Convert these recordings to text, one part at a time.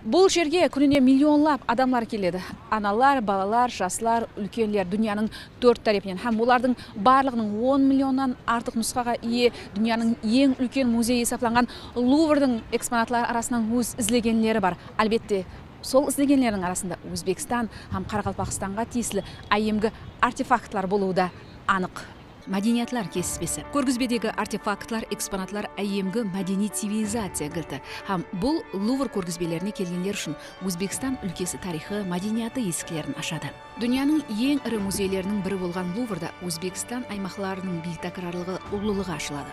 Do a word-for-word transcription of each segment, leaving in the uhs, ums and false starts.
Bul jerge kúnine millionlap adamlar keledi. Analar, balalar, jaslar, úlkenler dúnyanıń tórt tárepinen hám olardıń barlıǵınıń on millionnan artıq nusqaǵa iye dúnyanıń eń úlken muzeyi esaplanǵan Luvrdıń eksponatları arasınan óz izlegenleri bar. Álbette, sol izlegenlerdiń arasında Ózbekstan hám Qaraqalpaqstanǵa tiyisli áyyemgi artefaktlar bolıwı da anıq. Mádeniyatlar kesispesi. Kórgizbedegi artefaktlar, eksponatlar áyyemgi mádeniy civilizaciya gilti hám bul Luvr kórgizbelerine kelgenler ushın Ózbekstan úlkesi tariyxı, mádeniyatı esiklerin ashadı. Dúnyanıń eń iri muzeyleriniń biri bolǵan Luvrda Ózbekstan aymaqlarınıń biytákrarlıǵı, ullılıǵı ashıladı.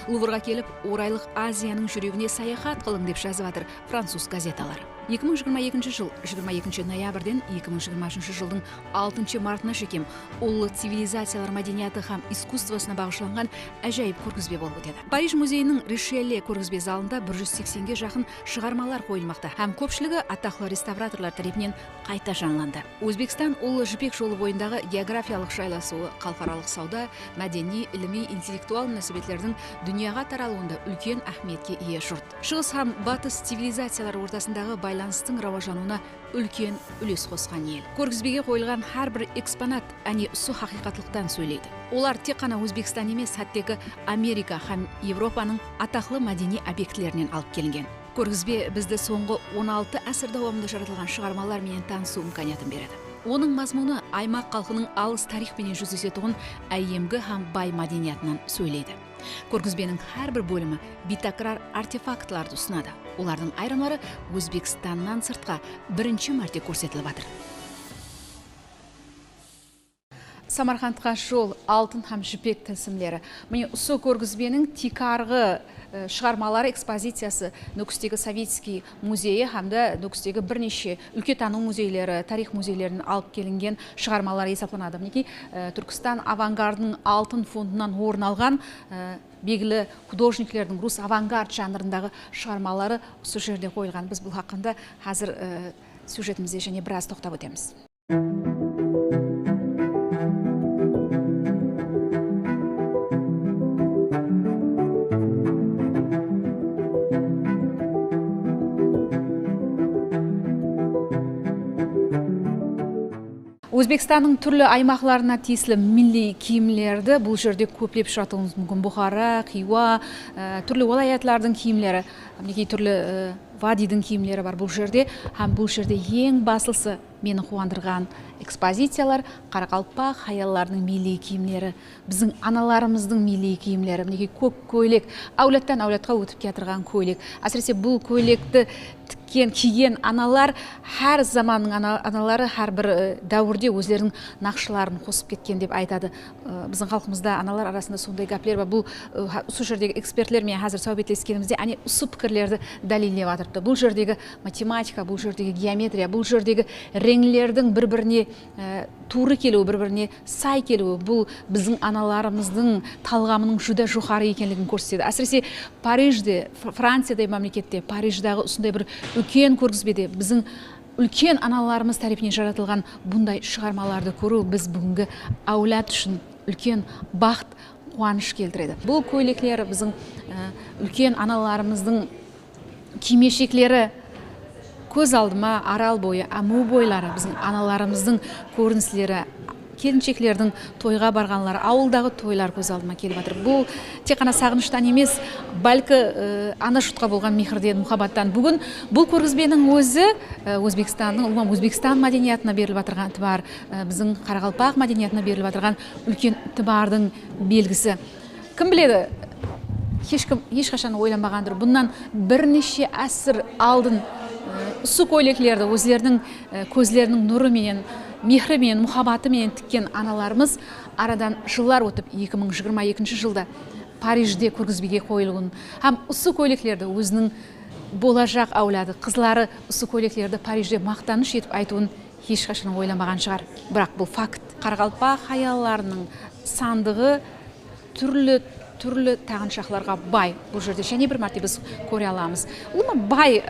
Luvrǵa kelip, Oraylıq Aziyanıń júregine sayaxat qılıń, dep jazıp atır francuz gazetaları. Eki mıń jigirma ekinshi jıl jigirma ekinshi noyabrden eki mıń jigirma úshinshi jıldıń altınshı martına shekem ullı civilizaciyalar mádeniyatı hám iskusstvosına baǵıshlanǵan ájayıp kórgizbe bolıp ótedi. Parij muzeyiniń Rishelle kórgizbe zalında bir júz seksenge jaqın shıǵarmalar qoyılmaqta hám kópshiligi ataqlı restavratorlar tárepinen qayta janlandı. Ózbekstan Ullı Jipek jolı boyındaǵı geografiyalıq jaylasıwı xalıqaralıq sawda, mádeniy, ilimiy, intellektual múnásibetlerdiń dúnyaǵa taralıwında úlken áhmiyetke iye jurt. Shıǵıs hám Batıs civilizaciyaları ortasındaǵı baylanıstıń rawajlanıwına úlken úles qosqan el. Kórgizbege qoyılǵan hár bir eksponat, áne, usı haqıyqatlıqtan sóyleydi. Olar tek ǵana Ózbekstan emes, hátteki Amerika hám Evropanıń ataqlı mádeniy obyektlerinen alıp kelingen. Kórgizbe bizdi sońǵı on altı ásir dawamında jaratılǵan shıǵarmalar menen tanısıw imkaniyatın beredi. Onıń mazmunı aymaq xalqınıń alıs tariyx penen júzlesetuǵın áyyemgi hám bay mádeniyatınan sóyleydi. Kórgizbeniń hár bir bólimi biytákirar artefaktlardı usınadı. Olardıń ayırımları Ózbekstannan sırtqa birinshi márte kórsetilip atır. Samarqandqa jol, altın hám jipek tilsimleri. Mine, usı kórgizbeniń tiykarǵı, e, shıǵarmaları ekspoziciyası Nókistegi Savickiy muzeyi hám da Nókistegi bir neshe úlketanıw muzeyleri, tariyx muzeylerinen alıp kelingen shıǵarmalar esaplanadı. Minekey, e, Túrkistan avangardınıń altın fondınan orın alǵan, e, belgili xudojniklerdiń rus avangard janrındaǵı shıǵarmaları usı jerde qoyılǵan. Biz bul haqqında házir, e, syujetimizde jáne biraz toqtap ótemiz. Ózbekstannıń túrli aymaqlarına tiyisli milliy kiyimlerdi bul jerde kóplep ushıratıwıńız múmkin. Buxara, Xiywa, e, túrli wálayatlardıń kiyimleri, minekey, túrli, e, vadiydiń kiyimleri bar bul jerde. Hám bul jerde eń baslısı, meni quwandırǵan ekspoziciyalar qaraqalpaq hayallarınıń milliy kiyimleri, biziń analarımızdıń milliy kiyimleri, minekey, kók kóylek, áwladtan áwladqa ótip kiyatırǵan kóylek. Ásirese, bul kóylekti tikken, kiygen analar hár zamannıń ana-, analari hár bir, e, dáwirde ózleriniń naqshaların qosıp ketken dep aytadı. E, biziń xalqımızda analar arasında sonday gápler bar. Bul, e, ha-, usı jerdegi ekspertler menen házir sáwbetleskenimizde, áne, usı pikirlerdi dálillep atırıptı. Bul jerdegi matematika, bul jerdegi geometriya, bul jerdegi reńlerdiń bir-birine, e, tuwrı keliwi, bir-birine say keliwi, bul biziń analarımızdıń talǵamınıń júdá joqarı ekenligin kórsetedi. Ásirese, Parijde, Fr-, Franciyaday mámlekette, Parijdaǵı usınday bir úlken kórgizbede biziń úlken analarımız tárepinen jaratılǵan bunday shıǵarmalardı kóriw biz búgingi áwlad ushın úlken baxt, quwanısh keltiredi. Bul kóylekler biziń, e, úlken analarımızdıń kiymeshekleri kóz aldıma Aral boyı, Ámiw boyları, biziń analarımızdıń kórinisleri, kelinsheklerdiń toyǵa barǵanları, awıldaǵı toylar kóz aldıma kelip atır. Bul tek ǵana saǵınıshtan emes, bálki, e, ana jurtqa bolǵan mehirden, muhabbattan. Búgin bul kórgizbeniń ózi, e, Ózbekstannıń, ulıwma Ózbekstan mádeniyatına berilip atırǵan itibar, e, biziń qaraqalpaq mádeniyatına berilip atırǵan úlken itibardıń belgisi. Kim biledi, hesh kim, hesh qashan oylanbaǵandır. Bunnan bir neshe ásir aldın, e, usı kóyleklerdi ózleriniń, e, kózleriniń nurı menen, mehri menen, muhabbatı menen tikken analarımız aradan jıllar ótip, eki mıń jigirma ekinshi jılda Parijde kórgizbege qoyılǵan hám usı kóyleklerdi óziniń bolajaq áwladı, qızları usı kóyleklerdi Parijde maqtanısh etip aytıwın hesh qashan oylamaǵan shıǵar. Biraq bul fakt. Qaraqalpaq hayallarınıń sandıǵı túrli, túrli taǵınshaqlarǵa bay. Bul jerde jáne bir márte biz kóre alamız. Ulıwma bay, e,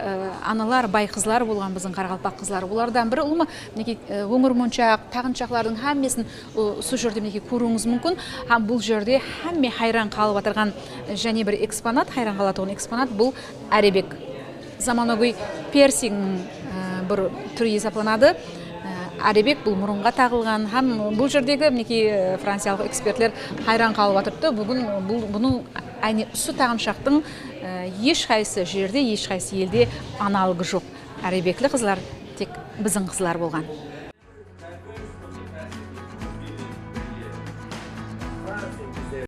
analar, bay qızlar bolǵan biziń qaraqalpaq qızları. Olardan biri ulıwma, minekey, e, óńir monshaq, taǵınshaqlardıń hámmesin, e, usı jerde, minekey, kóriwińiz múmkin. Hám bul jerde hámme hayran qalıp atırǵan, e, jáne bir eksponat, hayran qalatuǵın eksponat, bul árebek. Zamanagóy piersing, e, bir túri esaplanadı. E, árebek bul murınǵa taǵılǵan hám bul jerdegi, minekey, e, franciyalıq ekspertler hayran qalıp atırıptı. Búgin bul, bunıń, áyne usı taǵınshaqtıń, e, hesh qaysı jerde, hesh qaysı elde analogı joq. Árebekli qızlar tek biziń qızlar bolǵan.